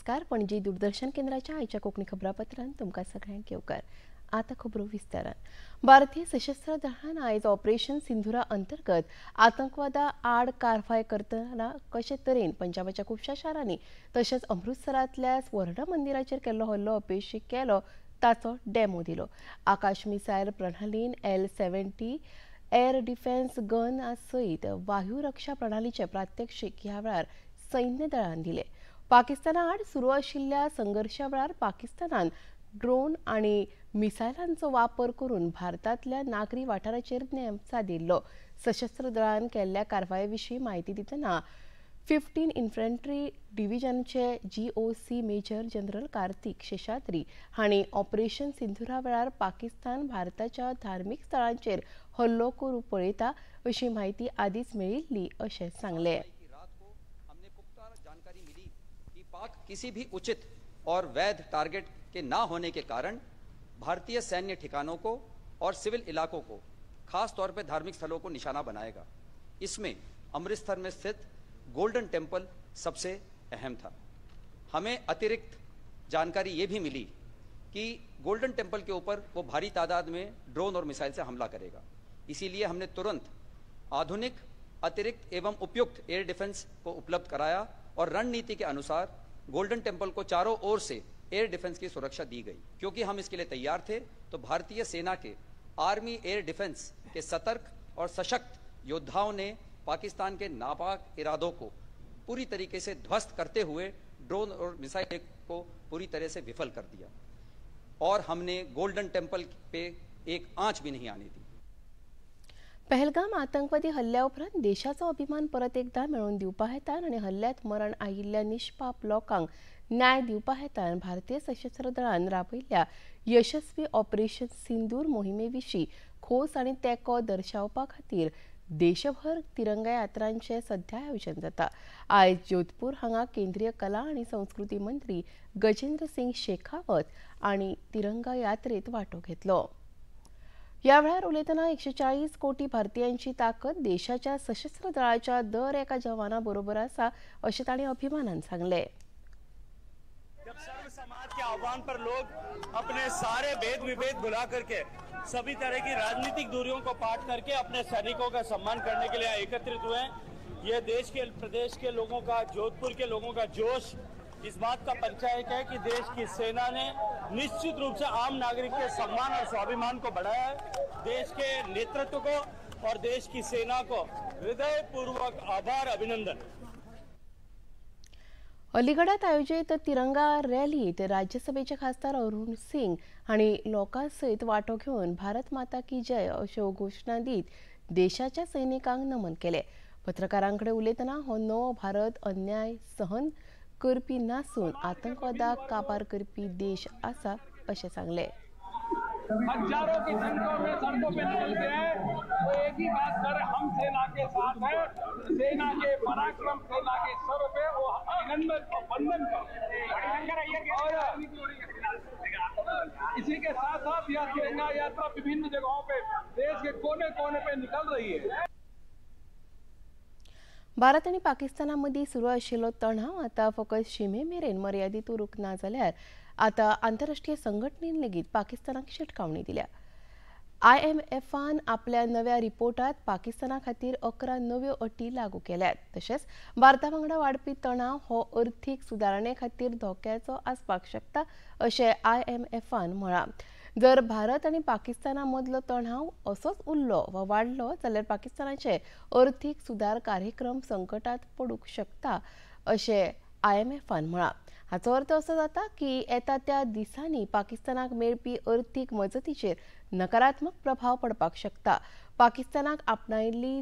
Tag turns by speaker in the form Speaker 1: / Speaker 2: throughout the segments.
Speaker 1: नमस्कार. पणजी दूरदर्शन केंद्राच्या आयच्या कोंकणी खबरापत्रांत तुमकां सगळ्यांक येवकार. आतां खबरो विस्तारान. भारतीय सशस्त्र दळान आयज ऑपरेशन सिंधुरा अंतर्गत आतंकवादा आड कारवाय करतना कशे तरेन पंजाबाच्या खुबश्या शारांनी तशेंच अमृतसरांतल्या स्वर्ण मंदिराचेर केल्लो हल्लो अपेशी केलो ताचो डेमो दिलो. आकाश missile प्रणालीन L-70 air defence gun सयत वायू रक्षा प्रणालीचे प्रात्यक्षिक ह्या वेळार सैन्य दळान दिले. पाकिस्ताना आड सुरू आशिल्ल्या संघर्शा वेळार पाकिस्तानान ड्रोन आणि मिसायलांचो वापर करून भारतांतल्या नागरी वाठाराचेर नेम सादिल्लो. सशस्त्र दळान केल्ल्या कारवाये विशीं म्हायती दितना 15 infantry division GOC major general Kartik Seshadri हांणी ऑपरेशन सिंधुरा वेळार पाकिस्तान भारताच्या धार्मीक स्थळांचेर हल्लो करूंक पळयता अशी म्हायती आदींच मेळिल्ली अशें सांगलें.
Speaker 2: पाक किसी भी उचित और वैध टारगेट के ना होने के कारण भारतीय सैन्य ठिकानों को और सिविल इलाकों को, खास तौर पर धार्मिक स्थलों को निशाना बनाएगा। इसमें अमृतसर में स्थित गोल्डन टेम्पल सबसे अहम था। हमें अतिरिक्त जानकारी ये भी मिली कि गोल्डन टेम्पल के ऊपर वो भारी तादाद में ड्रोन और मिसाइल से हमला करेगा। इसीलिए हमने तुरंत आधुनिक, अतिरिक्त एवं उपयुक्त एयर डिफेंस को उपलब्ध कराया और रणनीति के अनुसार गोल्डन टेम्पल को चारों ओर से एयर डिफेंस की सुरक्षा दी गई। क्योंकि हम इसके लिए तैयार थे तो भारतीय सेना K army air defence K सतर्क और सशक्त योद्धाओं ने पाकिस्तान के नापाक इरादों को पूरी तरीके से ध्वस्त करते हुए ड्रोन और मिसाइल को पूरी तरह से विफल कर दिया और हमने गोल्डन टेम्पल पे एक आंच भी नहीं आने दी।
Speaker 1: पहलगाम आतंकवादी हल्ल्या उपरांत देशाचो अभिमान परत एकदा मेळोवन दिवपा हेतान आनी हल्ल्यांत मरण आयिल्ल्या निष्पाप लोकांक न्याय दिवपा हेतान भारतीय सशस्त्र दळान राबयल्ल्या यशस्वी ऑपरेशन सिंदूर मोहिमे विशीं खोस आनी तेंको दर्शावपा खातीर देशभर तिरंगा यात्रांचें सध्या आयोजन जाता. आयज जोधपूर हांगा केंद्रीय कला आनी संस्कृती मंत्री गजेंद्र सिंग शेखावत आनी तिरंगा यात्रेत वांटो घेतलो. ह्या वेळार उलयतना 140 कोटी भारतीयांची ताकद देशाच्या सशस्त्र दळाच्या दर एका जवाना बरोबर आसा अशें तांणी अभिमानान सांगलें.
Speaker 3: जब सर्व समाज के आह्वान पर लोग अपने सारे भेद विभेद भुला करके सभी तरह की राजनीतिक दूरियों को पाट करके अपने सैनिकों का सम्मान करने के लिए एकत्रित हुए हैं। ये देश के, प्रदेश के लोगों का, जोधपुर के लोगों का जोश इस बात का परिचायक है कि देश की सेना ने निश्चित रूप से आम नागरिक के सम्मान और स्वाभिमान को बढ़ाया है। देश के नेतृत्व को और देश की सेना को हृदय पूर्वक आभार, अभिनंदन।
Speaker 1: अलीगडात आयोजित तिरंगा रॅलीत राज्यसभेचे खासदार अरुण सिंग हांणी लोकां सयत वांटो घेवन भारत माता की जय अश्यो घोशणा दीत देशाच्या सैनिकांक नमन केलें. पत्रकारां कडेन उलयतना हो नवो भारत अन्याय सहन करपी नासून आतंकवादाक काबार करपी देश आसा अशें सांगलें.
Speaker 4: हजारों की संख्या में सड़कों पे निकल के आए, वो एक ही बात कर, हम सेना के साथ हैं, सेना के पराक्रम, सेना के सर पे वो अभिनंदन और वंदन कर। और इसी के साथ साथ यह तिरंगा यात्रा विभिन्न जगहों पे, देश के कोने कोने पे निकल रही है।
Speaker 1: भारत आनी पाकिस्ताना मदीं सुरू आशिल्लो तणाव आतां फकत शिमे मेरेन मर्यादीत उरूंक ना जाल्यार आतां आंतरराष्ट्रीय संघटनेन लेगीत पाकिस्तानाक शिटकावणी दिल्या. IMFान आपल्या नव्या रिपोर्टांत पाकिस्ताना खातीर 11 नव्यो अटी लागू केल्यात. तशेंच भारता वांगडा वाडपी तणाव हो अर्थीक सुदारणे खातीर धोक्याचो आसपाक शकता अशें IMFान म्हळां. जर भारत आनी पाकिस्ताना मदलो तणाव असोच उरलो वा वाडलो जाल्यार पाकिस्तानाचे अर्थीक सुदार कार्यक्रम संकटात पडूंक शकता अशें IMFान म्हळां. हाचो अर्थ असो जाता की येता त्या दिसांनी पाकिस्तानाक मेळपी अर्थीक मजतीचेर नकारात्मक प्रभाव पडपाक शकता. पाकिस्तानाक आपणाली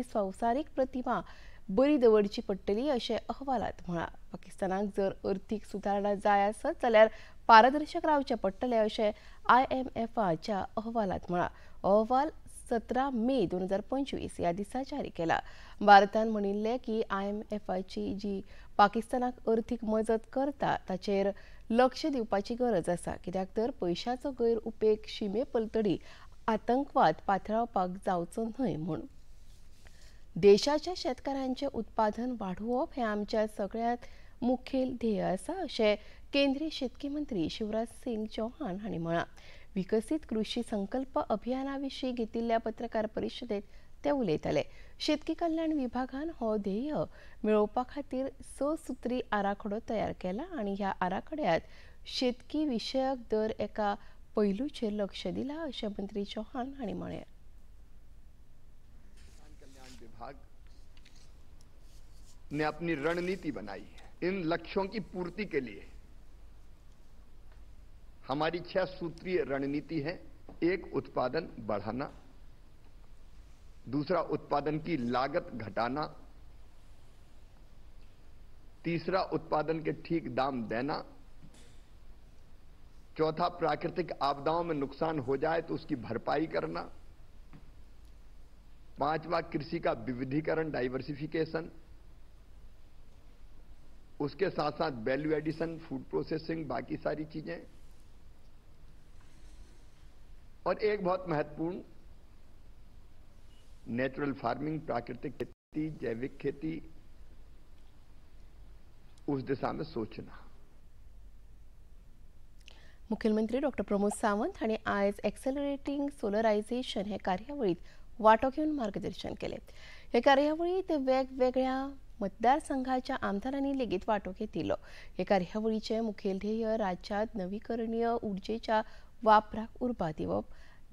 Speaker 1: संवसारीक प्रतिमा बरी दवरची पडटली अशें अहवालांत म्हळां. पाकिस्तानाक जर अर्थीक सुदारणा जाय आसत जाल्यार पारदर्शक रावचें पडटलें अशें IMFाच्या अहवालांत म्हळां. अहवाल 17 मे 2025 ह्या दिसा जारी केला. भारतान म्हणिल्लें की IMFाची जी पाकिस्तानाक अर्थीक मजत करता ताचेर लक्ष दिवपाची गरज आसा, कित्याक तर पयशाचो गैरउपेग शिमे पलतडी आतंकवाद पातळावपाक जावचो न्हय म्हूण. देशाच्या शेतकारांचें उत्पादन वाडोवप हें आमच्या सगळ्यांत मुखेल ध्येय आसा अशें केंद्रीय शेतकी मंत्री शिवराज सिंग चौहान हांणी म्हळां. विकसीत कृषी संकल्प अभियाना विशीं घेतिल्ल्या पत्रकार परिशदेंत ते उलयताले. शेतकी कल्याण विभागान हो ध्येय मेळोवपा खातीर 6 सूत्री आराखडो तयार केला आनी ह्या आराखड्यांत शेतकी विशयक दर एका पैलूचेर लक्ष दिलां अशें मंत्री चौहान हांणी म्हळें.
Speaker 5: किसान कल्याण विभाग ने अपनी रणनीति बनाई है. इन लक्ष्यों की पूर्ति के लिए हमारी 6 सूत्रीय रणनीति है. एक, उत्पादन बढ़ाना. दूसरा, उत्पादन की लागत घटाना. तीसरा, उत्पादन के ठीक दाम देना. चौथा, प्राकृतिक आपदाओं में नुकसान हो जाए तो उसकी भरपाई करना. पांचवा, कृषि का विविधीकरण, डाइवर्सिफिकेशन. उसके साथ साथ वैल्यू एडिशन, फूड प्रोसेसिंग, बाकी सारी चीजें. और एक बहुत महत्वपूर्ण, नेचुरल फार्मिंग, प्राकृतिक खेती, जैविक खेती, उस दिशा में सोचना.
Speaker 1: मुख्यमंत्री डॉ प्रमोद सावंत हांणी आयज एक्सेलरेटिंग सोलरायझेशन हे कार्यावळीत वांटो घेवन मार्गदर्शन केलें. हे कार्यावळीत वेगवेगळ्या मतदारसंघाच्या आमदारांनी लेगीत वांटो घेतिल्लो. हे कार्यावळीचें मुखेल ध्येय राज्यांत नवीकरणीय उर्जेच्या वापराक उर्बा दिवप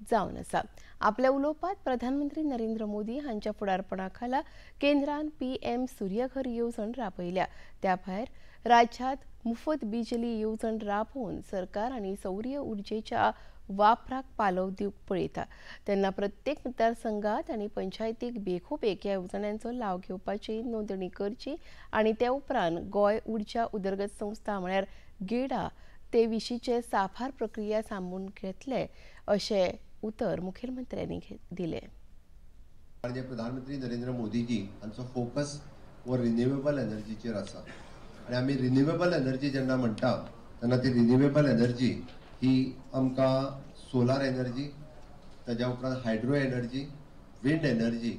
Speaker 1: जावन आसा. आपल्या उलोवपांत प्रधानमंत्री नरेंद्र मोदी हांच्या फुडारपणा खाला केंद्रान PM Surya Ghar येवजण राबयल्या. त्या भायर राज्यांत मुफत बिजली येवजण राबोवन सरकार आनी सौर्य उर्जेच्या वापराक पालव दिवंक पळयता. तेन्ना प्रत्येक मतदारसंघात आनी पंचायतीक बेगोबेग ह्या येवजण्यांचो लाव घेवपाची नोंदणी करची आनी ते उपरांत गोंय उर्जा उदरगत संस्था म्हळ्यार गेडा ते विशींचे साबार प्रक्रिया सांबून घेतले अशें उतर मुखेलमंत्र्यांनी दिलें.
Speaker 6: माननीय प्रधानमंत्री नरेंद्र मोदीजी हांचो फोकस हो रिन्युएबल एनर्जीचेर आसा आनी आमी रिन्युएबल एनर्जी जेन्ना म्हणटा तेन्ना ती रिन्युएबल एनर्जी ही आमकां सोलार एनर्जी, ताज्या उपरांत हायड्रो एनर्जी, विंड एनर्जी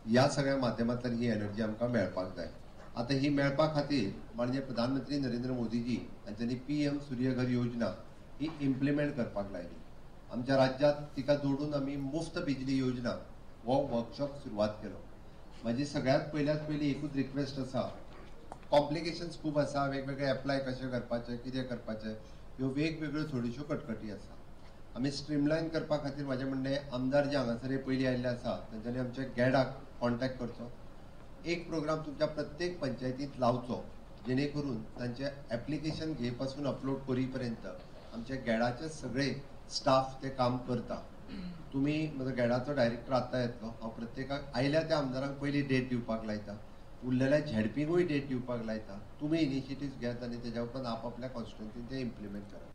Speaker 6: ह्या सगळ्या माध्यमांतल्यान ही एनर्जी आमकां मेळपाक जाय. आतां ही मेळपा खातीर माननीय प्रधानमंत्री नरेंद्र मोदीजी हांच्यांनी PM Surya Ghar योजना ही इम्प्लिमेंट करपाक लायली. आमच्या राज्यांत तिका जोडून आमी मुफ्त बिजली योजना हो वर्कशॉप सुरवात केलो. म्हाजी सगळ्यांत पयल्यात पयली एकूच रिक्वेस्ट आसा, कॉम्प्लिकेशन्स खूब आसा, वेगवेगळे एप्लाय कशें करपाचें, कितें करपाचें, ह्यो वेगवेगळ्यो थोड्योश्यो कटकटी आसा. आमी स्ट्रीमलायन करपा खातीर म्हाजें म्हणणें, आमदार जे हांगासर पयलीं आयिल्ले आसा तेंच्यांनी आमच्या गॅडाक कॉन्टेक्ट करचो, एक प्रोग्राम तुमच्या प्रत्येक पंचायतींत लावचो, जेणे करून तांचें एप्लिकेशन घे पासून अपलोड करी पर्यंत आमच्या गॅडाचे सगळे स्टाफ ते काम करता. तुमी म्हजो गॅडाचो डायरेक्टर आतां येतलो, हांव प्रत्येकाक आयल्या त्या आमदारांक पयली डेट दिवपाक लायता, उरलेल्या झेडपीकूय डेट दिवपाक लायता. तुमी इनिशिएटीव्स घेयात आनी तेज्या उपरांत आपआपल्या कॉन्स्टिट्युएन्सीन ते इम्प्लिमेंट करात.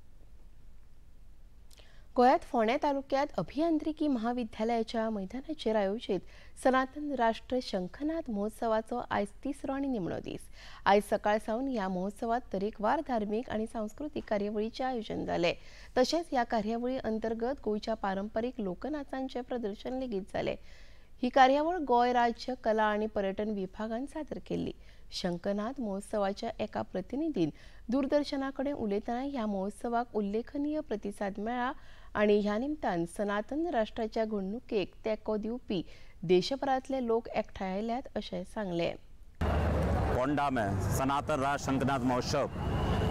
Speaker 1: गोंयांत फोंडें तालुक्यांत अभियांत्रिकी महाविद्यालयाच्या मैदानाचेर आयोजीत सनातन राष्ट्र शंखनाद महोत्सवाचो आयज तिसरो आनी निमणो दीस. आयज सकाळ सावन ह्या महोत्सवात तरेकवार धार्मीक आनी सांस्कृतीक कार्यावळीचें आयोजन जालें. तशेंच ह्या कार्यावळी अंतर्गत गोंयच्या पारंपरीक लोकनाचांचें प्रदर्शन लेगीत जालें. ही कार्यावळ गोंय राज्य कला आनी पर्यटन विभागान सादर केल्ली. शंखनाद महोत्सवाच्या एका प्रतिनिधीन दूरदर्शना कडेन उलयतना ह्या महोत्सवाक उल्लेखनीय प्रतिसाद मेळ्ळा आनी ह्या निमतान सनातन राष्ट्राच्या घडणुकेक तेंको दिवपी देशभरांतले लोक एकठांय आयल्यात अशें सांगलें.
Speaker 7: पोंडा में सनातन राष्ट्र शंखनाद महोत्सव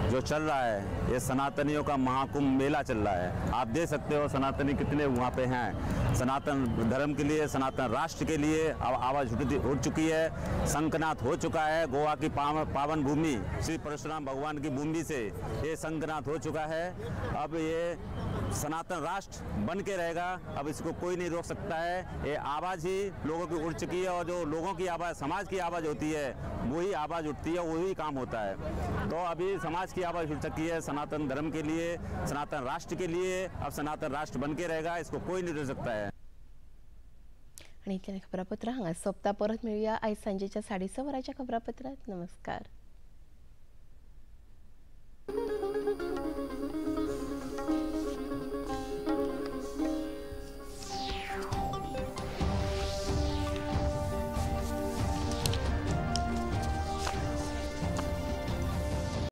Speaker 7: जो चल रहा है, ये सनातनियों का महाकुंभ मेला चल रहा है. आप देख सकते हो सनातनी कितने वहाँ पे हैं. सनातन धर्म के लिए, सनातन राष्ट्र के लिए अब आवाज़ उठ चुकी है. शंखनाद हो चुका है. गोवा की पावन भूमि श्री परशुराम भगवान की भूमि से ये शंखनाद हो चुका है. अब ये सनातन राष्ट्र बन के रहेगा, अब इसको कोई नहीं रोक सकता है. ये आवाज़ ही लोगों की उठ चुकी है और जो लोगों की आवाज़, समाज की आवाज़ होती है, वही आवाज़ उठती है, वही काम होता है. तो अभी समाज की आवाज़ उठ चुकी है सनातन धर्म के लिए, सनातन राष्ट्र के लिए. अब सनातन राष्ट्र बन के रहेगा, इसको कोई नहीं रोक सकता है.
Speaker 1: आणि इतल्यान खबरापत्रां हांगा सोंपता. परत मेळुया आयज सांजेच्या 6:30 वरांच्या खबरापत्रांत. नमस्कार.